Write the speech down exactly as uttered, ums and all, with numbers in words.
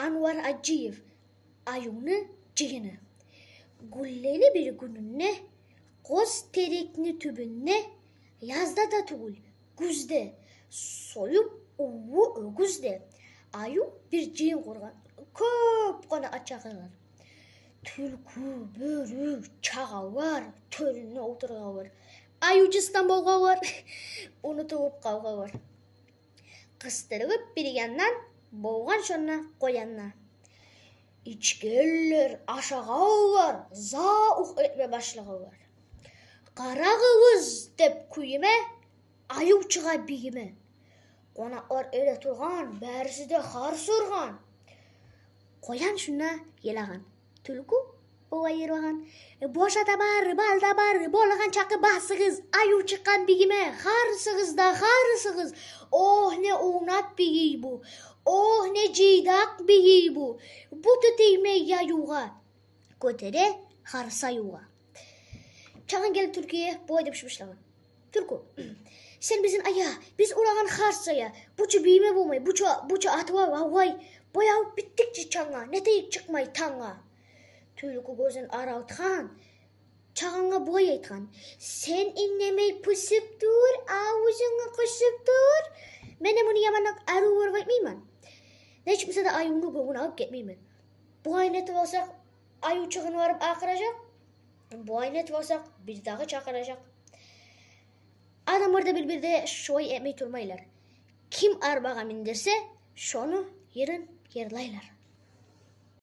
Анвар Аджиев, «Аювну жыйыны». Гюнлени бир гюнюнде, къоз терекни тюбюнде, язда да тюгюл, гюзде, союп уллу оьгюз де, аюв бир жыйын къургъан, кёп къонакъ чакъыргъан. Тюлкю, бёрю, чагъалар тёрюнде олтургъанлар. Аюв чыстан болгъанлар, унутулуп къалгъанлар. Къыстырылып бир яндан, болгъан шонда къоянда. Ичгенлер, ашагъанлар, завукъ этме башлагъанлар. «Къарагъыз», — деп кюйюме, — аюв чыгъа бийиме. Къонакълар оьре тургъан, бариси де харс ургъан. Къоян шунда йылагъан, тюлкю булай йырлагъан: «Э, бош да бар, бал да бар, болагъан чакъы басыгъыз, аюв чыкъгъан бийиме, харсыгъыз да харсыгъыз. Ох, не увнат бийий бу, ох, не жыйдакъ бийий бу. Буту тиймей аювгъа, гётере харс аювгъа». Чагъан гелип тюлкюге, булай деп шыбышлагъан: «Тюлкю, сен бизин ая, биз улагъан харс ая, бу чу бийиме болмай, бу чу, бу чу атыла лавлай, боялып битдик чи чангъа, нетейик чыкъмай тангъа». Тюлкю гёзюн аралтгъан, чагъангъа булай айтгъан: «Сен индемей пысып тур, авзунгну къысып тур. Мен де муну яманлыкъ арив гёрюп айтмайман. Нечик буса да аювну гёнгюн алып гетмеймен. Булай нетип алсакъ, аюв чыгъынып барып акъыражакъ, булай нетип алсакъ, бир дагъы чакъыражакъ». Адамлар да бир-бирде шулай этмей турмайлар. Ким арбагъа миндирсе, шону йырын йырлайлар.